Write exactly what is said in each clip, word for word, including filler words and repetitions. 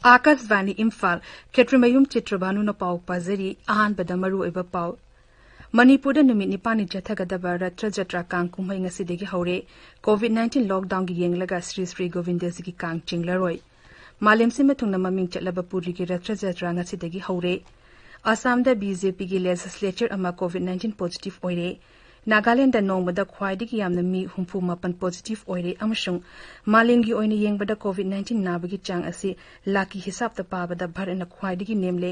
ꯑꯥꯀꯥꯁꯕꯥꯅꯤ ꯏꯝꯐꯥꯜ, ꯈꯦꯇ꯭ꯔꯤꯃꯌꯨꯝ ꯆꯤꯇ꯭ꯔꯕꯥꯅꯨꯅ ꯄꯥꯎ ꯄꯥꯖꯔꯤ꯫ ꯑꯍꯥꯟꯕꯗ ꯃꯔꯨꯑꯣꯏꯕ ꯄꯥꯎ꯫ ꯃꯅꯤꯄꯨꯔꯗ ꯅꯨꯃꯤꯠ ꯅꯤꯄꯥꯟꯅꯤ ꯆꯠꯊꯒꯗꯕ ꯔꯊ ꯖꯇ꯭ꯔꯥ ꯀꯥꯡ ꯀꯨꯝꯍꯩ ꯉꯁꯤꯗꯒꯤ ꯍꯧꯔꯦ꯫ COVID nineteen lockdownꯒꯤ ꯌꯦꯡꯂꯒ ꯁ꯭ꯔꯤ ꯁ꯭ꯔꯤ ꯒꯣꯕꯤꯟꯗꯖꯤꯒꯤ ꯀꯥꯡ ꯆꯤꯡꯂꯔꯣꯏ꯫ ꯃꯥꯂꯦꯝ ꯁꯤꯟꯕ ꯊꯨꯡꯅ ꯃꯃꯤꯡ ꯆꯠꯂꯕ ꯄꯨꯔꯤꯒꯤ ꯔꯊ ꯖꯇ꯭ꯔꯥ ꯉꯁꯤꯗꯒꯤ ꯍꯧꯔꯦ꯫ ꯑꯁꯥꯝꯗ BJPꯒꯤ legislator ꯑꯃ COVID nineteen positive ꯑꯣꯏꯔꯦ꯫ ꯅꯥꯒꯥꯂꯦꯟꯗ ꯅꯣꯡꯃꯗ ꯈ꯭ꯋꯥꯏꯗꯒꯤ ꯌꯥꯝꯅ ꯃꯤ ꯍꯨꯝꯐꯨ ꯃꯥꯄꯟ positive ꯑꯣꯏꯔꯦ ꯑꯃꯁꯨꯡ ꯃꯥꯂꯦꯝꯒꯤ ꯑꯣꯏꯅ ꯌꯦꯡꯕꯗ COVID nineteen ꯅꯥꯕꯒꯤ ꯆꯥꯡ ꯑꯁꯤ ꯂꯥꯛꯀꯤ ꯍꯤꯁꯥꯕꯇ ꯄꯥꯕꯗ ꯚꯥꯔꯠꯅ ꯈ꯭ꯋꯥꯏꯗꯒꯤ ꯅꯦꯝꯂꯦ꯫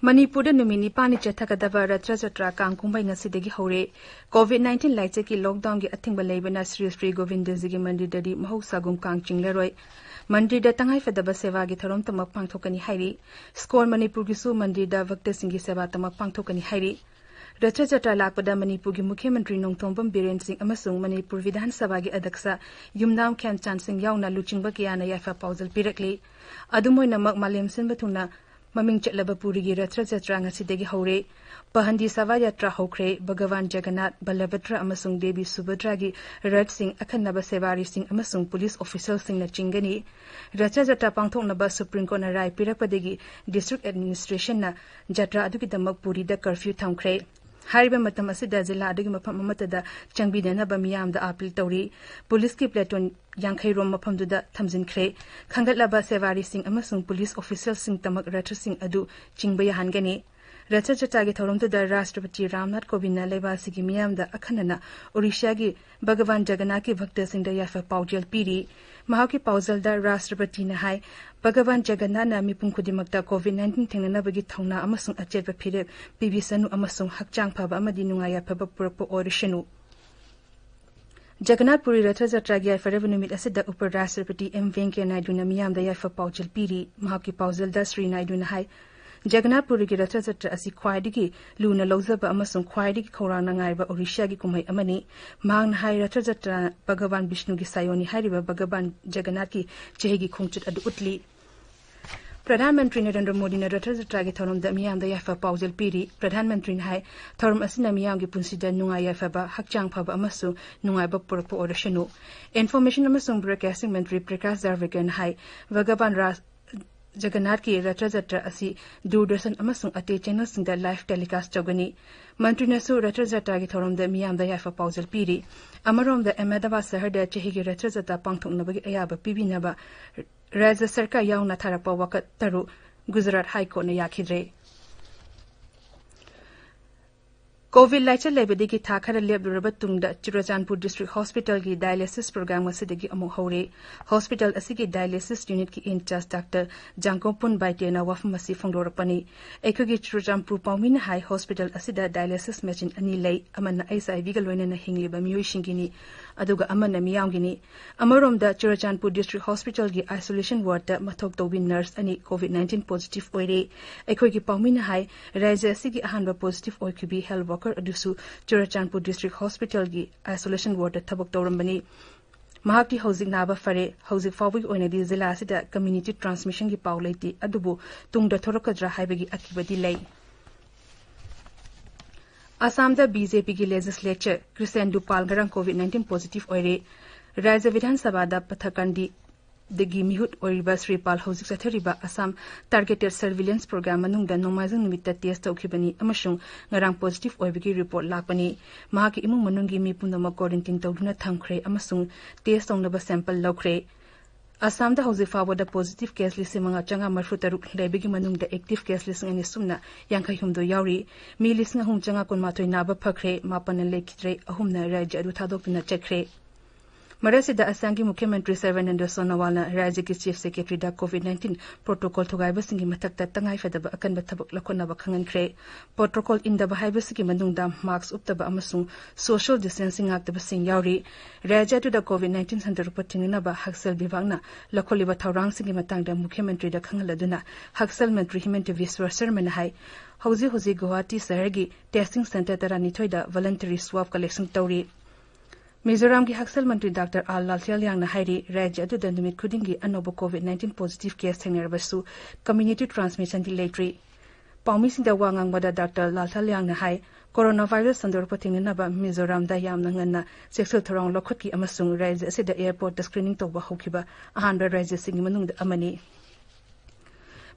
ꯃꯅꯤꯄꯨꯔꯗ ꯅꯨꯃꯤꯠ ꯅꯤꯄꯥꯟꯅꯤ ꯆꯠꯊꯒꯗꯕ ꯔꯊ ꯖꯇ꯭ꯔꯥ ꯀꯥꯡ ꯀꯨꯝꯍꯩ ꯉꯁꯤꯗꯒꯤ ꯍꯧꯔꯦ꯫ COVID nineteen ꯂꯥꯏꯆꯠꯀꯤ lockdownꯒꯤ ꯑꯊꯤꯡꯕ ꯂꯩꯕꯅ ꯁ꯭ꯔꯤ ꯁ꯭ꯔꯤ ꯒꯣꯕꯤꯟꯗꯖꯤꯒꯤ ꯃꯟꯗꯤꯔꯗꯗꯤ ꯃꯍꯧꯁꯥꯒꯨꯝ ꯀꯥꯡ ꯆꯤꯡꯂꯔꯣꯏ꯫ ꯃꯟꯗꯤꯔꯗ ꯇꯉꯥꯏꯐꯗꯕ ꯁꯦꯕꯥꯒꯤ ꯊꯧꯔꯝ ꯇꯃꯛ ꯄꯥꯡꯊꯣꯛꯀꯅꯤ ꯍꯥꯏꯔꯤ꯫ ꯁ꯭ꯀꯣꯟ ꯃꯅꯤꯄꯨꯔꯒꯤꯁꯨ ꯃꯟꯗꯤꯔꯗ ꯚꯛꯇꯁꯤꯡꯒꯤ ꯁꯦꯕꯥ ꯇꯃꯛ ꯄꯥꯡꯊꯣꯛꯀꯅꯤ ꯍꯥꯏꯔꯤ꯫ ꯔꯊ ꯖꯇ꯭ꯔꯥ ꯂꯥꯛꯄꯗ ꯃꯅꯤꯄꯨꯔꯒꯤ ꯃꯨꯈ꯭ꯌ ꯃꯟꯇ꯭ꯔꯤ ꯅꯣꯡꯊꯣꯝꯕꯝ ꯕꯤꯔꯦꯟ ꯁꯤꯡ ꯑꯃꯁꯨꯡ ꯃꯅꯤꯄꯨꯔ ꯕꯤꯙꯥꯟ ꯁꯚꯥꯒꯤ ꯑꯗꯛꯁ ꯌꯨꯝꯅꯥꯝ ꯈ꯭ꯌꯥꯟꯆꯥꯟ ꯁꯤꯡ ꯌꯥꯎꯅ ꯂꯨꯆꯤꯡꯕ ꯀꯌꯥꯅ ꯌꯥꯏꯐ ꯄꯥꯎꯖꯦꯜ ꯄꯤꯔꯛꯂꯤ꯫ ꯑꯗꯨꯝ ꯑꯣꯏꯅꯃꯛ, ꯃꯥꯂꯦꯝ ꯁꯤꯟꯕ ꯊꯨꯡꯅ ꯃꯃꯤꯡ ꯆꯠꯂꯕ ꯄꯨꯔꯤꯒꯤ ꯔꯊ ꯖꯇ꯭ꯔꯥ ꯉꯁꯤꯗꯒꯤ ꯍꯧꯔꯦ꯫ ꯄꯍꯟꯗꯤ ꯁꯚꯥ ꯌꯥꯇ꯭ꯔꯥ ꯍꯧꯈ꯭ꯔꯦ꯫ ꯚꯒꯋꯥꯟ ꯖꯒꯟꯅꯥꯊ, ꯕꯂꯚꯗ꯭ꯔ ꯑꯃꯁꯨꯡ ꯗꯦꯕꯤ ꯁꯨꯚꯗ꯭ꯔꯥꯒꯤ ꯔꯊꯁꯤꯡ ꯑꯈꯟꯅꯕ ꯁꯦꯕꯥꯔꯤꯁꯤꯡ ꯑꯃꯁꯨꯡ ꯄꯨꯂꯤꯁ ꯑꯣꯐꯤꯁꯤꯌꯦꯜꯁꯤꯡꯅ ꯆꯤꯡꯒꯅꯤ꯫ ꯔꯊ ꯖꯇ꯭ꯔꯥ ꯄꯥꯡꯊꯣꯛꯅꯕ ꯁꯨꯄ꯭ꯔꯤꯝ ꯀꯣꯔꯠꯅ ꯔꯥꯏ ꯄꯤꯔꯛꯄꯗꯒꯤ ꯗꯤꯁꯇ꯭ꯔꯤꯛ ꯑꯦꯗꯃꯤꯅꯤꯁꯇ꯭ꯔꯦꯁꯟꯅ ꯖꯇ꯭ꯔꯥ ꯑꯗꯨꯒꯤꯗꯃꯛ ꯄꯨꯔꯤꯗ ꯀꯔꯐ꯭ꯌꯨ ꯊꯝꯈ꯭ꯔꯦ꯫ ꯍꯥꯏꯔꯤꯕ ꯃꯇꯝ ꯑꯁꯤꯗ ꯖꯤꯂꯥ ꯑꯗꯨꯒꯤ ꯃꯐꯝ ꯑꯃꯠꯇꯗ ꯆꯪꯕꯤꯗꯅꯕ ꯃꯤꯌꯥꯝꯗ ꯑꯥꯄꯤꯜ ꯇꯧꯔꯤ꯫ ꯄꯨꯂꯤꯁꯀꯤ ꯄ꯭ꯂꯦꯇꯨꯟ ꯌꯥꯡꯈꯩ ꯔꯣꯝ ꯃꯐꯝꯗꯨꯗ ꯊꯝꯖꯤꯟꯈ꯭ꯔꯦ꯫ ꯈꯟꯒꯠꯂꯕ ꯁꯦꯕꯥꯔꯤꯁꯤꯡ ꯑꯃꯁꯨꯡ ꯄꯨꯂꯤꯁ ꯑꯣꯐꯤꯁꯤꯌꯦꯜꯁꯤꯡꯇꯃꯛ ꯔꯊꯁꯤꯡ ꯑꯗꯨ ꯆꯤꯡꯕ ꯌꯥꯍꯟꯒꯅꯤ꯫ ꯔꯊ ꯖꯇ꯭ꯔꯥꯒꯤ ꯊꯧꯔꯝꯗꯨꯗ ꯔꯥꯁꯇ꯭ꯔꯄꯇꯤ ꯔꯥꯝꯅꯥꯊ ꯀꯣꯕꯤꯟꯗꯅ ꯂꯩꯕꯥꯛ ꯑꯁꯤꯒꯤ ꯃꯤꯌꯥꯝꯗ ꯑꯈꯟꯅꯅ ꯑꯣꯔꯤꯁꯥꯒꯤ ꯚꯒꯋꯥꯟ ꯖꯒꯟꯅꯥꯊꯀꯤ ꯚꯛꯇꯁꯤꯡꯗ ꯌꯥꯏꯐ ꯄꯥꯎꯖꯦꯜ ꯄꯤꯔꯤ꯫ ꯃꯍꯥꯛꯀꯤ ꯄꯥꯎꯖꯦꯜꯗ ꯔꯥꯁꯇ꯭ꯔꯄꯇꯤꯅ ꯍꯥꯏ, ꯚꯒꯋꯥꯟ ꯖꯒꯟꯅꯥꯊꯅ ꯃꯤꯄꯨꯝ ꯈꯨꯗꯤꯡꯃꯛꯇ COVID nineteen ꯊꯦꯡꯅꯅꯕꯒꯤ ꯊꯧꯅꯥ ꯑꯃꯁꯨꯡ ꯑꯆꯦꯠꯄ ꯐꯤꯔꯦꯞ ꯄꯤꯕꯤꯁꯅꯨ ꯑꯃꯁꯨꯡ ꯍꯛꯆꯥꯡ ꯐꯕ ꯑꯃꯗꯤ ꯅꯨꯡꯉꯥꯏ ꯌꯥꯏꯐꯕ ꯄꯨꯔꯛꯄ ꯑꯣꯏꯔꯁꯅꯨ꯫ ꯖꯒꯟꯅꯥꯊ ꯄꯨꯔꯤ ꯔꯊ ꯖꯇ꯭ꯔꯥꯒꯤ ꯌꯥꯏꯐꯔꯕ ꯅꯨꯃꯤꯠ ꯑꯁꯤꯗ ꯎꯄ ꯔꯥꯁꯇ꯭ꯔꯄꯇꯤ ꯑꯦꯝ ꯚꯦꯡꯀꯌꯥ ꯅꯥꯏꯗꯨꯅ ꯃꯤꯌꯥꯝꯗ ꯌꯥꯏꯐ ꯄꯥꯎꯖꯦꯜ ꯄꯤꯔꯤ꯫ ꯃꯍꯥꯛꯀꯤ ꯄꯥꯎꯖꯦꯜꯗ ꯁ꯭ꯔꯤ ꯅꯥꯏꯗꯨꯅ ꯍꯥꯏ, ꯖꯒꯟꯅꯥꯊ ꯄꯨꯔꯤꯒꯤ ꯔꯊ ꯖꯇ꯭ꯔꯥ ꯑꯁꯤ ꯈ꯭ꯋꯥꯏꯗꯒꯤ ꯂꯨꯅ ꯂꯧꯖꯕ ꯑꯃꯁꯨꯡ ꯈ꯭ꯋꯥꯏꯗꯒꯤ ꯈꯧꯔꯥꯡꯅ ꯉꯥꯏꯕ ꯑꯣꯔꯤꯁꯥꯒꯤ ꯀꯨꯝꯍꯩ ꯑꯃꯅꯤ꯫ ꯃꯍꯥꯛꯅ ꯍꯥꯏ, ꯔꯊ ꯖꯇ꯭ꯔꯥ ꯚꯒꯋꯥꯟ ꯕꯤꯁꯅꯨꯒꯤ ꯁꯥꯌꯣꯟꯅꯤ ꯍꯥꯏꯔꯤꯕ ꯚꯒꯋꯥꯟ ꯖꯒꯟꯅꯥꯊꯀꯤ ꯆꯍꯤꯒꯤ ꯈꯣꯡꯆꯠ ꯑꯗꯨ ꯎꯠꯂꯤ꯫ ꯄ꯭ꯔꯙꯥꯟ ꯃꯟꯇ꯭ꯔꯤ ꯅꯔꯦꯟꯗ꯭ꯔ ꯃꯣꯗꯤꯅ ꯔꯊ ꯖꯇ꯭ꯔꯥꯒꯤ ꯊꯧꯔꯝꯗ ꯃꯤꯌꯥꯝꯗ ꯌꯥꯏꯐ ꯄꯥꯎꯖꯦꯜ ꯄꯤꯔꯤ꯫ ꯄ꯭ꯔꯙꯥꯟ ꯃꯟꯇ꯭ꯔꯤꯅ ꯍꯥꯏ, ꯊꯧꯔꯝ ꯑꯁꯤꯅ ꯃꯤꯌꯥꯝꯒꯤ ꯄꯨꯟꯁꯤꯗ ꯅꯨꯡꯉꯥꯏ ꯌꯥꯏꯐꯕ, ꯍꯛꯆꯥꯡ ꯐꯕ ꯑꯃꯁꯨꯡ ꯅꯨꯡꯉꯥꯏꯕ ꯄꯨꯔꯛꯄ ꯑꯣꯏꯔꯁꯅꯨ꯫ ꯏꯟꯐꯣꯔꯃꯦꯁꯟ ꯑꯃꯁꯨꯡ ꯕ꯭ꯔꯣꯗꯀꯥꯁꯇꯤꯡ ꯃꯟꯇ꯭ꯔꯤ ꯄ꯭ꯔꯀꯥꯁ ꯖꯥꯚ꯭ꯔꯦꯀꯔꯅ ꯍꯥꯏ, ꯚꯒꯕꯥꯟ ꯔꯥꯁ ꯖꯒꯟꯅꯥꯊꯀꯤ ꯔꯊ ꯖꯇ꯭ꯔꯥ ꯑꯁꯤ ꯗꯨꯔꯗꯔꯁꯟ ꯑꯃꯁꯨꯡ ꯑꯇꯩ ꯆꯦꯅꯦꯜꯁꯤꯡꯗ ꯂꯥꯏꯚ ꯇꯦꯂꯤꯀꯥꯁ ꯇꯧꯒꯅꯤ꯫ ꯃꯟꯇ꯭ꯔꯤꯅꯁꯨ ꯔꯊ ꯖꯇ꯭ꯔꯥꯒꯤ ꯊꯧꯔꯝꯗ ꯃꯤꯌꯥꯝꯗ ꯌꯥꯏꯐ ꯄꯥꯎꯖꯦꯜ ꯄꯤꯔꯤ꯫ ꯑꯃꯔꯣꯝꯗ, ꯑꯍꯃꯦꯗꯥꯕꯥꯗ ꯁꯍꯔꯗ ꯆꯍꯤꯒꯤ ꯔꯊ ꯖꯇ꯭ꯔꯥ ꯄꯥꯡꯊꯣꯛꯅꯕꯒꯤ ꯑꯌꯥꯕ ꯄꯤꯕꯤꯅꯕ ꯔꯥꯖ꯭ꯌ ꯁꯔꯀꯥꯔ ꯌꯥꯎꯅ ꯊꯥꯔꯛꯄ ꯋꯥꯀꯠ ꯇꯔꯨꯛ ꯒꯨꯖꯔꯥꯠ ꯍꯥꯏ ꯀꯣꯔꯠꯅ ꯌꯥꯈꯤꯗ꯭ꯔꯦ꯫ ꯀꯣꯚꯤꯗ ꯂꯥꯏꯆꯠ ꯂꯩꯕꯗꯒꯤ ꯊꯥ ꯈꯔ ꯂꯦꯞꯂꯨꯔꯕ ꯇꯨꯡꯗ ꯆꯨꯔꯆꯥꯟꯄꯨꯔ ꯗꯤꯁꯇ꯭ꯔꯤꯛ ꯍꯣꯁꯄꯤꯇꯥꯜꯒꯤ ꯗꯥꯏꯂꯥꯏꯁꯤꯁ ꯄ꯭ꯔꯣꯒ꯭ꯔꯥꯝ ꯉꯁꯤꯗꯒꯤ ꯑꯃꯨꯛ ꯍꯧꯔꯦ꯫ ꯍꯣꯁꯄꯤꯇꯥꯜ ꯑꯁꯤꯒꯤ ꯗꯥꯏꯂꯥꯏꯁꯤꯁ ꯌꯨꯅꯤꯠꯀꯤ ꯏꯟꯆꯥꯔꯖ ꯗꯥꯛꯇꯔ ꯖꯥꯡꯒꯣꯄꯨꯟ ꯕꯥꯏꯇꯦꯅ ꯋꯥꯐꯝ ꯑꯁꯤ ꯐꯣꯡꯗꯣꯔꯛꯄꯅꯤ꯫ ꯑꯩꯈꯣꯏꯒꯤ ꯆꯨꯔꯆꯥꯟꯄꯨꯔ ꯄꯥꯎꯃꯤꯅ ꯍꯥꯏ, ꯍꯣꯁꯄꯤꯇꯥꯜ ꯑꯁꯤꯗ ꯗꯥꯏꯂꯥꯏꯁꯤꯁ ꯃꯦꯆꯤꯟ ꯑꯅꯤ ꯂꯩ, ꯑꯃꯅ ꯑꯩꯆ ꯑꯥꯏ ꯚꯤꯒ ꯂꯣꯏꯅꯅ ꯍꯤꯡꯂꯤꯕ ꯃꯤꯑꯣꯏꯁꯤꯡꯒꯤꯅꯤ, ꯑꯗꯨꯒ ꯑꯃꯅ ꯃꯤꯌꯥꯝꯒꯤꯅꯤ꯫ ꯑꯃꯔꯣꯝꯗ, ꯆꯨꯔꯆꯥꯟꯄꯨꯔ ꯗꯤꯁꯇ꯭ꯔꯤꯛ ꯍꯣꯁꯄꯤꯇꯥꯜꯒꯤ ꯑꯥꯏꯁꯣꯂꯦꯁꯟ ꯋꯥꯔꯗꯇ ꯃꯊꯧ ꯇꯧꯕꯤ ꯅꯔꯁ ꯑꯅꯤ ꯀꯣꯚꯤꯗ ꯅꯥꯏꯟꯇꯤꯟ ꯄꯣꯖꯤꯇꯤꯚ ꯑꯣꯏꯔꯦ꯫ ꯑꯩꯈꯣꯏꯒꯤ ꯄꯥꯎꯃꯤꯅ ꯍꯥꯏ, ꯔꯥꯖ꯭ꯌ ꯑꯁꯤꯒꯤ ꯑꯍꯥꯟꯕ ꯄꯣꯖꯤꯇꯤꯚ ꯑꯣꯏꯈꯤꯕꯤ ꯍꯦꯜꯊ ꯋꯥꯔꯀꯔ ꯑꯗꯨꯁꯨ ꯆꯨꯔꯆꯥꯟꯄꯨꯔ ꯗꯤꯁꯇ꯭ꯔꯤꯛ ꯍꯣꯁꯄꯤꯇꯥꯜꯒꯤ ꯑꯥꯏꯁꯣꯂꯦꯁꯟ ꯋꯥꯔꯗꯇ ꯊꯕꯛ ꯇꯧꯔꯝꯕꯅꯤ꯫ ꯃꯍꯥꯛꯇꯤ ꯍꯧꯖꯤꯛ ꯅꯥꯕ ꯐꯔꯦ꯫ ꯍꯧꯖꯤꯛ ꯐꯥꯎꯕꯒꯤ ꯑꯣꯏꯅꯗꯤ ꯖꯤꯂꯥ ꯑꯁꯤꯗ ꯀꯝꯃ꯭ꯌꯨꯅꯤꯇꯤ ꯇ꯭ꯔꯥꯟꯁꯃꯤꯁꯟꯒꯤ ꯄꯥꯎ ꯂꯩꯇꯦ, ꯑꯗꯨꯕꯨ ꯇꯨꯡꯗ ꯊꯣꯔꯛꯀꯗ꯭ꯔꯥ ꯍꯥꯏꯕꯒꯤ ꯑꯀꯤꯕꯗꯤ ꯂꯩ꯫ ꯑꯁꯥꯝꯗ ꯕꯤ ꯖꯦ ꯄꯤꯒꯤ ꯂꯦꯖꯤꯁꯂꯦꯆꯔ ꯀ꯭ꯔꯤꯁꯦꯟꯗꯨ ꯄꯥꯜ ꯉꯔꯥꯡ ꯀꯣꯚꯤꯗ ꯅꯥꯏꯟꯇꯤꯟ ꯄꯣꯖꯤꯇꯤꯚ ꯑꯣꯏꯔꯦ꯫ ꯔꯥꯖ꯭ꯌ ꯕꯤꯙꯥꯟ ꯁꯚꯥꯗ ꯄꯊꯀꯥꯟꯗꯤꯗꯒꯤ ꯃꯤꯍꯨꯠ ꯑꯣꯏꯔꯤꯕ ꯁ꯭ꯔꯤ ꯄꯥꯜ ꯍꯧꯖꯤꯛ ꯆꯠꯊꯔꯤꯕ ꯑꯁꯥꯝ ꯇꯥꯔꯒꯦꯇꯦꯗ ꯁꯔꯚꯤꯂꯦꯟꯁ ꯄ꯭ꯔꯣꯒ꯭ꯔꯥꯝ ꯃꯅꯨꯡꯗ ꯅꯣꯡꯃꯥꯏꯖꯤꯡ ꯅꯨꯃꯤꯠꯇ ꯇꯦꯁ ꯇꯧꯈꯤꯕꯅꯤ ꯑꯃꯁꯨꯡ ꯉꯔꯥꯡ ꯄꯣꯖꯤꯇꯤꯚ ꯑꯣꯏꯕꯒꯤ ꯔꯤꯄꯣꯔꯠ ꯂꯥꯛꯄꯅꯤ꯫ ꯃꯍꯥꯛꯀꯤ ꯏꯃꯨꯡ ꯃꯅꯨꯡꯒꯤ ꯃꯤ ꯄꯨꯝꯅꯃꯛ ꯀ꯭ꯋꯥꯔꯦꯟꯇꯤꯟ ꯇꯧꯗꯨꯅ ꯊꯝꯈ꯭ꯔꯦ ꯑꯃꯁꯨꯡ ꯇꯦꯁ ꯇꯧꯅꯕ ꯁꯦꯝꯄꯜ ꯂꯧꯈ꯭ꯔꯦ꯫ ꯑꯁꯥꯝꯗ ꯍꯧꯖꯤꯛ ꯐꯥꯎꯕꯗ ꯄꯣꯖꯤꯇꯤꯚ ꯀꯦꯁ ꯂꯤꯁꯤꯡ ꯃꯉꯥ ꯆꯥꯝꯃꯉꯥ ꯃꯔꯤꯐꯨ ꯇꯔꯨꯛ ꯂꯩꯕꯒꯤ ꯃꯅꯨꯡꯗ ꯑꯦꯛꯇꯤꯚ ꯀꯦꯁ ꯂꯤꯁꯤꯡ ꯑꯅꯤ ꯁꯨꯞꯅ ꯌꯥꯡꯈꯩ ꯍꯨꯝꯗꯣꯏ ꯌꯥꯎꯔꯤ꯫ ꯃꯤ ꯂꯤꯁꯤꯡ ꯑꯍꯨꯝ ꯆꯥꯝꯃꯉꯥ ꯀꯨꯟꯃꯥꯊꯣꯏ ꯅꯥꯕ ꯐꯈ꯭ꯔꯦ, ꯃꯥꯄꯟꯅ ꯂꯩꯈꯤꯗ꯭ꯔꯦ, ꯑꯍꯨꯝꯅ ꯔꯥꯖ꯭ꯌ ꯑꯗꯨ ꯊꯥꯗꯣꯛꯇꯨꯅ ꯆꯠꯈ꯭ꯔꯦ꯫ ꯃꯔꯛꯁꯤꯗ, ꯑꯁꯥꯝꯒꯤ ꯃꯨꯈ꯭ꯌ ꯃꯟꯇ꯭ꯔꯤ ꯁꯔꯕꯥꯅꯟꯗ ꯁꯣꯅꯣꯋꯥꯜꯅ ꯔꯥꯖ꯭ꯌꯒꯤ ꯆꯤꯐ ꯁꯦꯀ꯭ꯔꯦꯇꯔꯤꯗ ꯀꯣꯚꯤꯗ ꯅꯥꯏꯟꯇꯤꯟ ꯄ꯭ꯔꯣꯇꯣꯀꯣꯜ ꯊꯨꯒꯥꯏꯕꯁꯤꯡꯒꯤ ꯃꯊꯛꯇ ꯇꯉꯥꯏꯐꯗꯕ ꯑꯀꯟꯕ ꯊꯕꯛ ꯂꯧꯈꯠꯅꯕ ꯈꯪꯍꯟꯈ꯭ꯔꯦ꯫ ꯄ꯭ꯔꯣꯇꯣꯀꯣꯜ ꯏꯟꯗꯕ ꯍꯥꯏꯕꯁꯤꯒꯤ ꯃꯅꯨꯡꯗ ꯃꯥꯁꯛ ꯎꯞꯇꯕ ꯑꯃꯁꯨꯡ ꯁꯣꯁꯤꯌꯦꯜ ꯗꯤꯁꯇꯦꯟꯁꯤꯡ ꯉꯥꯛꯇꯕꯁꯤꯡ ꯌꯥꯎꯔꯤ꯫ ꯔꯥꯖ꯭ꯌ ꯑꯗꯨꯗ ꯀꯣꯚꯤꯗ ꯅꯥꯏꯟꯇꯤꯟ ꯁꯟꯗꯣꯔꯛꯄ ꯊꯤꯡꯅꯅꯕ ꯍꯛꯁꯦꯜ ꯕꯤꯚꯥꯒꯅ ꯂꯧꯈꯠꯂꯤꯕ ꯊꯧꯔꯥꯡꯁꯤꯡꯒꯤ ꯃꯇꯥꯡꯗ ꯃꯨꯈ꯭ꯌ ꯃꯟꯇ꯭ꯔꯤꯗ ꯈꯪꯍꯜꯂꯗꯨꯅ ꯍꯛꯁꯦꯜ ꯃꯟꯇ꯭ꯔꯤ ꯍꯤꯃꯟꯇ ꯕꯤꯁ꯭ꯋ ꯁꯔꯃꯅ ꯍꯥꯏ, ꯍꯧꯖꯤꯛ ꯍꯧꯖꯤꯛ ꯒꯨꯋꯥꯍꯥꯇꯤ ꯁꯍꯔꯒꯤ ꯇꯦꯁꯇꯤꯡ ꯁꯦꯟꯇꯔ ꯇꯔꯥꯅꯤꯊꯣꯏꯗ ꯚꯣꯂꯟꯇꯔꯤ ꯁ꯭ꯋꯥꯕ ꯀꯂꯦꯛꯁꯟ ꯇꯧꯔꯤ꯫ ꯃꯤꯖꯣꯔꯥꯝꯒꯤ ꯍꯛꯁꯦꯜ ꯃꯟꯇ꯭ꯔꯤ ꯗꯥꯛꯇꯔ ꯑꯥꯔ ꯂꯥꯜꯊꯤꯌꯥꯂꯤꯌꯥꯡꯅ ꯍꯥꯏꯔꯤ, ꯔꯥꯖ꯭ꯌ ꯑꯗꯨꯗ ꯅꯨꯃꯤꯠ ꯈꯨꯗꯤꯡꯒꯤ ꯑꯅꯧꯕ COVID nineteen positive case ꯊꯦꯡꯅꯔꯕꯁꯨ community transmissionꯗꯤ ꯂꯩꯇ꯭ꯔꯤ꯫ ꯄꯥꯎꯃꯤꯁꯤꯡꯗ ꯋꯥ ꯉꯥꯡꯕꯗ ꯗꯥꯛꯇꯔ ꯂꯥꯜꯊꯤꯌꯥꯂꯤꯌꯥꯡꯅ ꯍꯥꯏ, coronavirus ꯁꯟꯗꯣꯔꯛꯄ ꯊꯤꯡꯅꯅꯕ ꯃꯤꯖꯣꯔꯥꯝꯗ ꯌꯥꯝꯅ ꯉꯟꯅ ꯆꯦꯛꯁꯤꯜ ꯊꯧꯔꯥꯡ ꯂꯧꯈꯠꯈꯤ ꯑꯃꯁꯨꯡ ꯔꯥꯖ꯭ꯌ ꯑꯁꯤꯗ airportꯇ screening ꯇꯧꯕ ꯍꯧꯈꯤꯕ ꯑꯍꯥꯟꯕ ꯔꯥꯖ꯭ꯌꯁꯤꯡꯒꯤ ꯃꯅꯨꯡꯗ ꯑꯃꯅꯤ꯫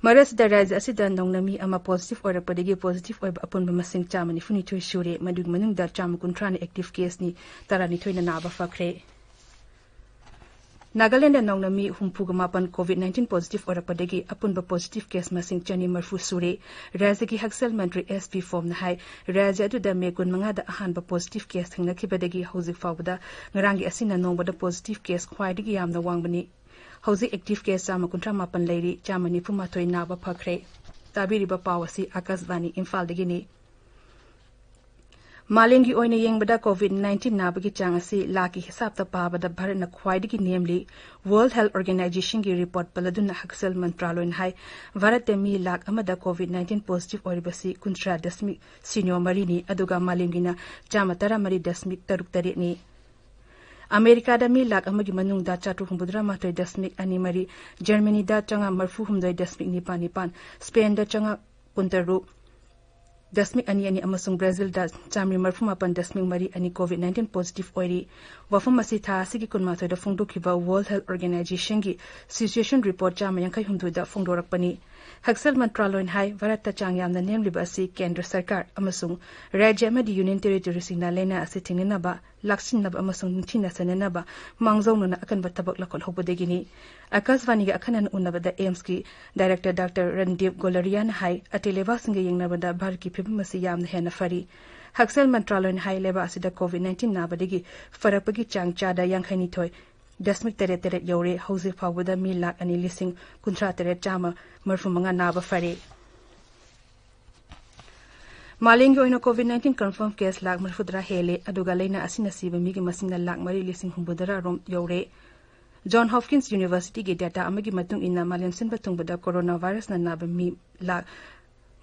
ꯃꯔꯛꯁꯤꯗ ꯔꯥꯖ꯭ꯌ ꯑꯁꯤꯗ ꯅꯧꯅ ꯃꯤ ꯑꯃ positive ꯑꯣꯏꯔꯛꯄꯗꯒꯤ positive ꯑꯣꯏꯕ ꯑꯄꯨꯟꯕ ꯃꯁꯤꯡ ꯆꯥꯝꯃ ꯅꯤꯐꯨ ꯅꯤꯊꯣꯏ ꯁꯨꯔꯦ꯫ ꯃꯗꯨꯒꯤ ꯃꯅꯨꯡꯗ ꯆꯥꯝꯃ ꯀꯨꯟꯊ꯭ꯔꯥꯅ active caseꯅꯤ, ꯇꯔꯥꯅꯤꯊꯣꯏꯅ ꯅꯥꯕ ꯐꯈ꯭ꯔꯦ꯫ ꯅꯥꯒꯥꯂꯦꯟꯗ ꯅꯧꯅ ꯃꯤ ꯍꯨꯝꯐꯨꯒ ꯃꯥꯄꯟ COVID nineteen positive ꯑꯣꯏꯔꯛꯄꯗꯒꯤ ꯑꯄꯨꯟꯕ positive case ꯃꯁꯤꯡ ꯆꯅꯤ ꯃꯔꯤꯐꯨ ꯁꯨꯔꯦ꯫ ꯔꯥꯖ꯭ꯌꯒꯤ ꯍꯛꯁꯦꯜ ꯃꯟꯇ꯭ꯔꯤ ꯑꯦꯁ ꯄꯤ ꯐꯣꯝꯅ ꯍꯥꯏ, ꯔꯥꯖ꯭ꯌ ꯑꯗꯨꯗ ꯃꯦ ꯀꯨꯟꯃꯉꯥꯗ ꯑꯍꯥꯟꯕ positive case ꯊꯦꯡꯅꯈꯤꯕꯗꯒꯤ ꯍꯧꯖꯤꯛ ꯐꯥꯎꯕꯗ ꯉꯔꯥꯡꯒꯤ ꯑꯁꯤꯅ ꯅꯣꯡꯃꯗ positive case ꯈ꯭ꯋꯥꯏꯗꯒꯤ ꯌꯥꯝꯅ ꯋꯥꯡꯕꯅꯤ꯫ ꯍꯧꯖꯤꯛ active case ꯆꯥꯝꯃ ꯀꯨꯟꯊ꯭ꯔꯥ ꯃꯥꯄꯟ ꯂꯩꯔꯤ, ꯆꯥꯝꯃ ꯅꯤꯐꯨ ꯃꯥꯊꯣꯏ ꯅꯥꯕ ꯐꯈ꯭ꯔꯦ꯫ ꯇꯥꯕꯤꯔꯤꯕ ꯄꯥꯎ ꯑꯁꯤ ꯑꯥꯀꯥꯁꯕꯥꯅꯤ ꯏꯝꯐꯥꯜꯗꯒꯤꯅꯤ꯫ ꯃꯥꯂꯦꯝꯒꯤ ꯑꯣꯏꯅ ꯌꯦꯡꯕꯗ COVID nineteen ꯅꯥꯕꯒꯤ ꯆꯥꯡ ꯑꯁꯤ ꯂꯥꯛꯀꯤ ꯍꯤꯁꯥꯕꯇ ꯄꯥꯕꯗ ꯚꯥꯔꯠꯅ ꯈ꯭ꯋꯥꯏꯗꯒꯤ ꯅꯦꯝꯂꯤ꯫ World Health Organizationꯒꯤ report ꯄꯜꯂꯗꯨꯅ ꯍꯛꯁꯦꯜ ꯃꯟꯇ꯭ꯔꯥꯂꯣꯏꯅ ꯍꯥꯏ, ꯚꯥꯔꯠꯇ ꯃꯤ ꯂꯥꯛ ꯑꯃꯗ COVID nineteen positive ꯑꯣꯏꯔꯤꯕꯁꯤ ꯀꯨꯟꯊ꯭ꯔꯥ ꯗꯁꯃꯤꯛ ꯁꯤꯅꯣ ꯃꯔꯤꯅꯤ, ꯑꯗꯨꯒ ꯃꯥꯂꯦꯝꯒꯤꯅ ꯆꯥꯝꯃ ꯇꯔꯥꯃꯔꯤ ꯗꯁꯃꯤꯛ ꯇꯔꯨꯛ ꯇꯔꯦꯠꯅꯤ꯫ ꯑꯃꯦꯔꯤꯀꯥꯗ ꯃꯤ ꯂꯥꯛ ꯑꯃꯒꯤ ꯃꯅꯨꯡꯗ ꯆꯥꯇ꯭ꯔꯨꯛ ꯍꯨꯝꯐꯨꯇꯔꯥ ꯃꯥꯊꯣꯏ ꯗꯁꯃꯤꯛ ꯑꯅꯤ ꯃꯔꯤ, ꯖꯔꯃꯅꯤꯗ ꯆꯥꯝꯃꯉꯥ ꯃꯔꯤꯐꯨ ꯍꯨꯝꯗꯣꯏ ꯗꯁꯃꯤꯛ ꯅꯤꯄꯥꯟ ꯅꯤꯄꯥꯟ, ꯁ꯭ꯄꯦꯟꯗ ꯆꯥꯝꯃꯉꯥ ꯀꯨꯟꯇꯔꯨꯛ ꯗꯁꯃꯤꯛ ꯑꯅꯤ ꯑꯅꯤ ꯑꯃꯁꯨꯡ ꯕ꯭ꯔꯥꯖꯤꯜꯗ ꯆꯥꯝꯃꯔꯤ ꯃꯔꯤꯐꯨ ꯃꯥꯄꯟ ꯗꯁꯃꯤꯛ ꯃꯔꯤ ꯑꯅꯤ COVID nineteen positive ꯑꯣꯏꯔꯤ꯫ ꯋꯥꯐꯝ ꯑꯁꯤ ꯊꯥ ꯑꯁꯤꯒꯤ ꯀꯨꯟꯃꯥꯊꯣꯏꯗ ꯐꯣꯡꯗꯣꯛꯈꯤꯕ World Health Organizationꯒꯤ situation report ꯆꯥꯝꯃ ꯌꯥꯡꯈꯩ ꯍꯨꯝꯗꯣꯏꯗ ꯐꯣꯡꯗꯣꯔꯛꯄꯅꯤ꯫ ꯍꯛꯁꯦꯜ ꯃꯟꯇ꯭ꯔꯥꯂꯣꯏꯅ ꯍꯥꯏ, ꯚꯥꯔꯠꯇ ꯆꯥꯡ ꯌꯥꯝꯅ ꯅꯦꯝꯂꯤꯕ ꯑꯁꯤ ꯀꯦꯟꯗ꯭ꯔ ꯁꯔꯀꯥꯔ ꯑꯃꯁꯨꯡ ꯔꯥꯖ꯭ꯌ ꯑꯃꯗꯤ Union Territoryꯁꯤꯡꯅ ꯂꯥꯏꯅꯥ ꯑꯁꯤ ꯊꯤꯡꯅꯅꯕ, ꯂꯥꯛꯁꯤꯟꯅꯕ ꯑꯃꯁꯨꯡ ꯅꯤꯡꯊꯤꯅ ꯁꯦꯟꯅꯅꯕ ꯃꯥꯡꯖꯧꯅꯅ ꯑꯀꯟꯕ ꯊꯕꯛ ꯂꯧꯈꯠꯍꯧꯕꯗꯒꯤꯅꯤ꯫ ꯑꯥꯀꯥꯁꯕꯥꯅꯤꯒ ꯑꯈꯟꯅꯅ ꯎꯅꯕꯗ AIIMSꯀꯤ director ꯗꯥꯛꯇꯔ ꯔꯟꯗꯤꯞ ꯒꯣꯂꯔꯤꯌꯥꯅ ꯍꯥꯏ, ꯑꯇꯩ ꯂꯩꯕꯥꯛꯁꯤꯡꯒ ꯌꯦꯡꯅꯕꯗ ꯚꯥꯔꯠꯀꯤ ꯐꯤꯕꯝ ꯑꯁꯤ ꯌꯥꯝꯅ ꯍꯦꯟꯅ ꯐꯔꯤ꯫ ꯍꯛꯁꯦꯜ ꯃꯟꯇ꯭ꯔꯥꯂꯣꯏꯅ ꯍꯥꯏ, ꯂꯩꯕꯥꯛ ꯑꯁꯤꯗ COVID nineteen ꯅꯥꯕꯗꯒꯤ ꯐꯔꯛꯄꯒꯤ ꯆꯥꯡ ꯆꯥꯗ ꯌꯥꯡꯈꯩꯅꯤꯊꯣꯏ ꯗꯁꯃꯤꯛ ꯇꯔꯦꯠ ꯇꯔꯦꯠ ꯌꯧꯔꯦ꯫ ꯍꯧꯖꯤꯛ ꯐꯥꯎꯕꯗ ꯃꯤ ꯂꯥꯛ ꯑꯅꯤ ꯂꯤꯁꯤꯡ ꯀꯨꯟꯊ꯭ꯔꯥ ꯇꯔꯦꯠ ꯆꯥꯝꯃ ꯃꯔꯤꯐꯨ ꯃꯉꯥ ꯅꯥꯕ ꯐꯔꯦ꯫ ꯃꯥꯂꯦꯝꯒꯤ ꯑꯣꯏꯅ COVID nineteen confirm case ꯂꯥꯛ ꯃꯔꯤꯐꯨꯇꯔꯥ ꯍꯦꯜꯂꯦ, ꯑꯗꯨꯒ ꯂꯥꯏꯅꯥ ꯑꯁꯤꯅ ꯁꯤꯕ ꯃꯤꯒꯤ ꯃꯁꯤꯡꯅ ꯂꯥꯛ ꯃꯔꯤ ꯂꯤꯁꯤꯡ ꯍꯨꯝꯐꯨꯇꯔꯥ ꯔꯣꯝ ꯌꯧꯔꯦ꯫ John Hopkins Universityꯒꯤ data ꯑꯃꯒꯤ ꯃꯇꯨꯡ ꯏꯟꯅ, ꯃꯥꯂꯦꯝ ꯁꯤꯟꯕ ꯊꯨꯡꯕꯗ coronavirusꯅ ꯅꯥꯕ ꯃꯤ ꯂꯥꯛ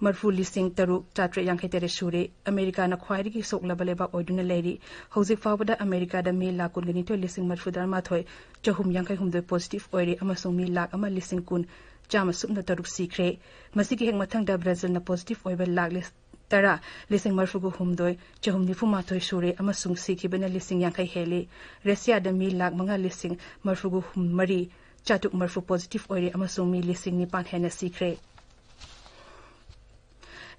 ꯃꯔꯐꯨ ꯂꯤꯁꯤꯡ ꯇꯔꯨꯛ ꯆꯥꯇ꯭ꯔꯦꯠ ꯌꯥꯡꯈꯩ ꯇꯔꯦꯠ ꯁꯨꯔꯦ꯫ ꯑꯃꯦꯔꯤꯀꯥꯅ ꯈ꯭ꯋꯥꯏꯗꯒꯤ ꯁꯣꯛꯂꯕ ꯂꯩꯕꯥꯛ ꯑꯣꯏꯗꯨꯅ ꯂꯩꯔꯤ꯫ ꯍꯧꯖꯤꯛ ꯐꯥꯎꯕꯗ ꯑꯃꯦꯔꯤꯀꯥꯗ ꯃꯤ ꯂꯥꯈ ꯀꯨꯟꯒ ꯅꯤꯊꯣꯏ ꯂꯤꯁꯤꯡ ꯃꯔꯐꯨ ꯇꯔꯥꯃꯥꯊꯣꯏ ꯆꯍꯨꯝ ꯌꯥꯡꯈꯩ ꯍꯨꯝꯗꯣꯏ ꯄꯣꯖꯤꯇꯤꯚ ꯑꯣꯏꯔꯦ ꯑꯃꯁꯨꯡ ꯃꯤ ꯂꯥꯈ ꯑꯃ ꯂꯤꯁꯤꯡ ꯀꯨꯟ ꯆꯥꯝꯃ ꯁꯨꯞꯅ ꯇꯔꯨꯛ ꯁꯤꯈ꯭ꯔꯦ꯫ ꯃꯁꯤꯒꯤ ꯍꯦꯛ ꯃꯊꯪꯗ ꯕ꯭ꯔꯥꯖꯤꯜꯅ ꯄꯣꯖꯤꯇꯤꯚ ꯑꯣꯏꯕ ꯂꯥꯈ ꯂꯤꯁ-, ꯇꯔꯥ ꯂꯤꯁꯤꯡ ꯃꯔꯐꯨꯒ ꯍꯨꯝꯗꯣꯏ ꯆꯍꯨꯝ ꯅꯤꯐꯨ ꯃꯥꯊꯣꯏ ꯁꯨꯔꯦ ꯑꯃꯁꯨꯡ ꯁꯤꯈꯤꯕꯅ ꯂꯤꯁꯤꯡ ꯌꯥꯡꯈꯩ ꯍꯦꯜꯂꯤ꯫ ꯔꯁꯤꯌꯥꯗ ꯃꯤ ꯂꯥꯈ ꯃꯉꯥ ꯂꯤꯁꯤꯡ ꯃꯔꯐꯨꯒ ꯍꯨꯝ ꯃꯔꯤ ꯆꯥꯇ꯭ꯔꯨꯛ ꯃꯔꯐꯨ ꯄꯣꯖꯤꯇꯤꯚ ꯑꯣꯏꯔꯦ ꯑꯃꯁꯨꯡ ꯃꯤ ꯂꯤꯁꯤꯡ ꯅꯤꯄꯥꯟ ꯍꯦꯟꯅ ꯁꯤꯈ꯭ꯔꯦ꯫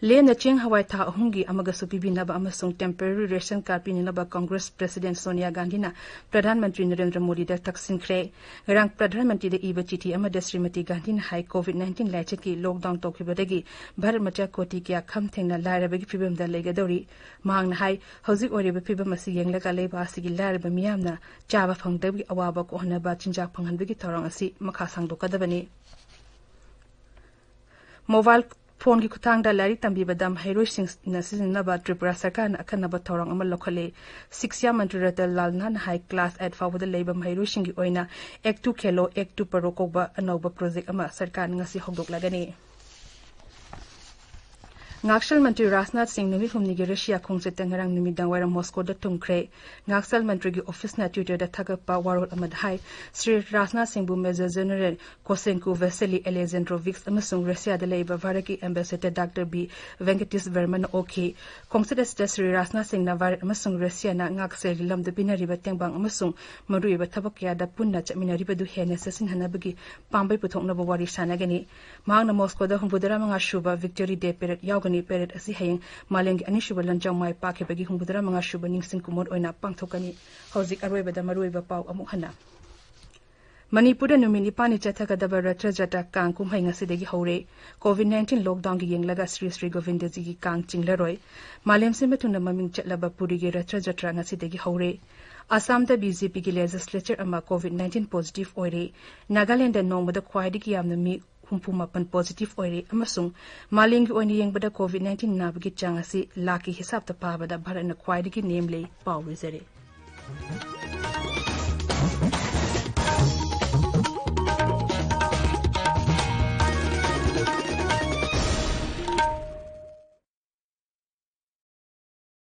ꯂꯦꯝꯅ ꯆꯦꯡ ꯍꯋꯥꯏ ꯊꯥ ꯑꯍꯨꯝꯒꯤ ꯑꯃꯒꯁꯨ ꯄꯤꯕꯤꯅꯕ ꯑꯃꯁꯨꯡ temporary ration card ꯄꯤꯅꯅꯕ ꯀꯪꯒ꯭ꯔꯦꯁ ꯄ꯭ꯔꯁꯤꯗꯦꯟꯠ ꯁꯣꯅꯤꯌꯥ ꯒꯥꯟꯙꯤꯅ ꯄ꯭ꯔꯙꯥꯟ ꯃꯟꯇ꯭ꯔꯤ ꯅꯔꯦꯟꯗ꯭ꯔ ꯃꯣꯗꯤꯗ ꯇꯛꯁꯤꯟꯈ꯭ꯔꯦ꯫ ꯉꯔꯥꯡ ꯄ꯭ꯔꯙꯥꯟ ꯃꯟꯇ꯭ꯔꯤꯗ ꯏꯕ ꯆꯤꯊꯤ ꯑꯃꯗ ꯁ꯭ꯔꯤꯃꯇꯤ ꯒꯥꯟꯙꯤꯅ ꯍꯥꯏ, ꯀꯣꯚꯤꯗ ꯅꯥꯏꯟꯇꯤꯟ ꯂꯥꯏꯆꯠꯀꯤ ꯂꯣꯛꯗꯥꯎꯟ ꯇꯧꯈꯤꯕꯗꯒꯤ ꯚꯥꯔꯠ ꯃꯆꯥ ꯀꯣꯇꯤ ꯀꯌꯥ ꯈꯝ ꯊꯦꯡꯅ ꯂꯥꯏꯔꯕꯒꯤ ꯐꯤꯕꯝꯗ ꯂꯩꯒꯗꯧꯔꯤ꯫ ꯃꯍꯥꯛꯅ ꯍꯥꯏ, ꯍꯧꯖꯤꯛ ꯑꯣꯏꯔꯤꯕ ꯐꯤꯕꯝ ꯑꯁꯤ ꯌꯦꯡꯂꯒ ꯂꯩꯕꯥꯛ ꯑꯁꯤꯒꯤ ꯂꯥꯏꯔꯕ ꯃꯤꯌꯥꯝꯅ ꯆꯥꯕ ꯐꯪꯗꯕꯒꯤ ꯑꯋꯥꯕ ꯀꯣꯛꯍꯟꯅꯕ ꯆꯤꯟꯖꯥꯛ ꯐꯪꯍꯟꯕꯒꯤ ꯊꯧꯔꯥꯡ ꯑꯁꯤ ꯃꯈꯥ ꯁꯥꯡꯗꯣꯛꯀꯗꯕꯅꯤ꯫ ꯃꯣꯕꯥꯏꯜ ꯐꯣꯟꯒꯤ ꯈꯨꯠꯊꯥꯡꯗ ꯂꯥꯏꯔꯤꯛ ꯇꯝꯕꯤꯕꯗ ꯃꯍꯩꯔꯣꯏꯁꯤꯡꯅ ꯁꯤꯖꯤꯟꯅꯅꯕ ꯇ꯭ꯔꯤꯄꯨꯔꯥ ꯁꯔꯀꯥꯔꯅ ꯑꯈꯟꯅꯕ ꯊꯧꯔꯥꯡ ꯑꯃ ꯂꯧꯈꯠꯂꯦ꯫ ꯁꯤꯛꯁꯥ ꯃꯟꯇ꯭ꯔꯤ ꯔꯇꯟ ꯂꯥꯜ ꯅꯥꯟꯅ ꯍꯥꯏ, ꯀ꯭ꯂꯥꯁ ꯑꯩꯠ ꯐꯥꯎꯕꯗ ꯂꯩꯕ ꯃꯍꯩꯔꯣꯏꯁꯤꯡꯒꯤ ꯑꯣꯏꯅ ꯑꯦꯛ ꯇꯨ ꯈꯦꯂꯣ ꯑꯦꯛ ꯇꯨ ꯄꯔꯣ ꯀꯧꯕ ꯑꯅꯧꯕ ꯄ꯭ꯔꯣꯖꯦꯛ ꯑꯃ ꯁꯔꯀꯥꯔꯅ ꯉꯁꯤ ꯍꯧꯗꯣꯛꯂꯒꯅꯤ꯫ ꯉꯥꯛꯁꯦꯜ ꯃꯟꯇ꯭ꯔꯤ ꯔꯥꯖꯅꯥꯊ ꯁꯤꯡ ꯅꯨꯃꯤꯠ ꯍꯨꯝꯅꯤꯒꯤ ꯔꯁꯤꯌꯥ ꯈꯣꯡꯆꯠꯇ ꯉꯔꯥꯡ ꯅꯨꯃꯤꯗꯥꯡ ꯋꯥꯏꯔꯝ ꯃꯣꯁꯀꯣꯗ ꯊꯨꯡꯈ꯭ꯔꯦ꯫ ꯉꯥꯛꯁꯦꯜ ꯃꯟꯇ꯭ꯔꯤꯒꯤ ꯑꯣꯐꯤꯁꯅ ꯇ꯭ꯋꯤꯇꯔꯗ ꯊꯥꯒꯠꯄ ꯋꯥꯔꯣꯜ ꯑꯃꯗ ꯍꯥꯏ, ꯁ꯭ꯔꯤ ꯔꯥꯖꯅꯥꯊ ꯁꯤꯡꯕꯨ ꯃꯦꯖꯔ ꯖꯦꯅꯔꯦꯜ ꯀꯣꯁꯦꯟꯀꯣ ꯚꯦꯁꯦꯂꯤ ꯑꯦꯂꯦꯖꯦꯟꯗ꯭ꯔꯣꯚꯤꯛꯁ ꯑꯃꯁꯨꯡ ꯔꯁꯤꯌꯥꯗ ꯂꯩꯕ ꯚꯥꯔꯠꯀꯤ ꯑꯦꯝꯕꯦꯁꯦꯗꯔ ꯗꯥꯛꯇꯔ ꯕꯤ ꯚꯦꯡꯀꯇꯦꯁ ꯚꯔꯃꯅ ꯑꯣꯛꯈꯤ꯫ ꯈꯣꯡꯆꯠ ꯑꯁꯤꯗ ꯁ꯭ꯔꯤ ꯔꯥꯖꯅꯥꯊ ꯁꯤꯡꯅ ꯚꯥꯔꯠ ꯑꯃꯁꯨꯡ ꯔꯁꯤꯌꯥꯅ ꯉꯥꯛꯁꯦꯜꯒꯤ ꯂꯝꯗ ꯄꯤꯅꯔꯤꯕ ꯇꯦꯡꯕꯥꯡ ꯑꯃꯁꯨꯡ ꯃꯔꯨꯑꯣꯏꯕ ꯊꯕꯛ ꯀꯌꯥꯗ ꯄꯨꯟꯅ ꯆꯠꯃꯤꯟꯅꯔꯤꯕꯗꯨ ꯍꯦꯟꯅ ꯆꯦꯠꯁꯤꯟꯍꯟꯅꯕꯒꯤ ꯄꯥꯝꯕꯩ ꯄꯨꯊꯣꯛꯅꯕ ꯋꯥꯔꯤ ꯁꯥꯟꯅꯒꯅꯤ꯫ ꯃꯍꯥꯛꯅ ꯃꯣꯁꯀꯣꯗ ꯍꯨꯝꯐꯨꯇꯔꯥ ꯃꯉꯥ ꯁꯨꯕ ꯚꯤꯛꯇꯣꯔꯤ ꯗꯦ ꯄꯦꯔꯦꯗ ꯌꯥꯎꯒꯅꯤ꯫ ꯄꯦꯔꯦꯗ ꯑꯁꯤ ꯍꯌꯦꯡ ꯃꯥꯂꯦꯝꯒꯤ ꯑꯅꯤꯁꯨꯕ ꯂꯥꯟꯖꯥꯎ ꯃꯥꯏ ꯄꯥꯛꯈꯤꯕꯒꯤ ꯍꯨꯝꯐꯨꯇꯔꯥ ꯃꯉꯥ ꯁꯨꯕ ꯅꯤꯡꯁꯤꯡ ꯀꯨꯝꯑꯣꯟ ꯑꯣꯏꯅ ꯄꯥꯡꯊꯣꯛꯀꯅꯤ꯫ ꯍꯧꯖꯤꯛ ꯑꯔꯣꯏꯕꯗ ꯃꯔꯨꯑꯣꯏꯕ ꯄꯥꯎ ꯑꯃꯨꯛ ꯍꯟꯅ꯫ ꯃꯅꯤꯄꯨꯔꯗ ꯅꯨꯃꯤꯠ ꯅꯤꯄꯥꯟꯅꯤ ꯆꯠꯊꯒꯗꯕ ꯔꯊ ꯖꯇ꯭ꯔꯥ ꯀꯥꯡ ꯀꯨꯝꯍꯩ ꯉꯁꯤꯗꯒꯤ ꯍꯧꯔꯦ꯫ ꯀꯣꯚꯤꯗ ꯅꯥꯏꯟꯇꯤꯟ ꯂꯣꯛꯗꯥꯎꯟꯒꯤ ꯌꯦꯡꯂꯒ ꯁ꯭ꯔꯤ ꯁ꯭ꯔꯤ ꯒꯣꯕꯤꯟꯗꯖꯤꯒꯤ ꯀꯥꯡ ꯆꯤꯡꯂꯔꯣꯏ꯫ ꯃꯥꯂꯦꯝ ꯁꯤꯟꯕ ꯊꯨꯡꯅ ꯃꯃꯤꯡ ꯆꯠꯂꯕ ꯄꯨꯔꯤꯒꯤ ꯔꯊ ꯖꯇ꯭ꯔꯥ ꯉꯁꯤꯗꯒꯤ ꯍꯧꯔꯦ꯫ ꯑꯁꯥꯝꯗ ꯕꯤ ꯖꯦ ꯄꯤꯒꯤ ꯂꯦꯖꯤꯁꯂꯦꯆꯔ ꯑꯃ ꯀꯣꯚꯤꯗ ꯅꯥꯏꯟꯇꯤꯟ ꯄꯣꯖꯤꯇꯤꯚ ꯑꯣꯏꯔꯦ꯫ ꯅꯥꯒꯥꯂꯦꯟꯗ ꯅꯣꯡꯃꯗ ꯈ꯭ꯋꯥꯏꯗꯒꯤ ꯌꯥꯝꯅ ꯃꯤ ꯍꯨꯝꯐꯨ ꯃꯥꯄꯟ ꯄꯣꯖꯤꯇꯤꯚ ꯑꯣꯏꯔꯦ ꯑꯃꯁꯨꯡ ꯃꯥꯂꯦꯝꯒꯤ ꯑꯣꯏꯅ ꯌꯦꯡꯕꯗ ꯀꯣꯚꯤꯗ ꯅꯥꯏꯟꯇꯤꯟ ꯅꯥꯕꯒꯤ ꯆꯥꯡ ꯑꯁꯤ ꯂꯥꯛꯀꯤ ꯍꯤꯁꯥꯕꯇ ꯄꯥꯕꯗ ꯚꯥꯔꯠꯅ ꯈ꯭ꯋꯥꯏꯗꯒꯤ ꯅꯦꯝꯂꯦ꯫ ꯄꯥꯎ ꯂꯣꯏꯖꯔꯦ꯫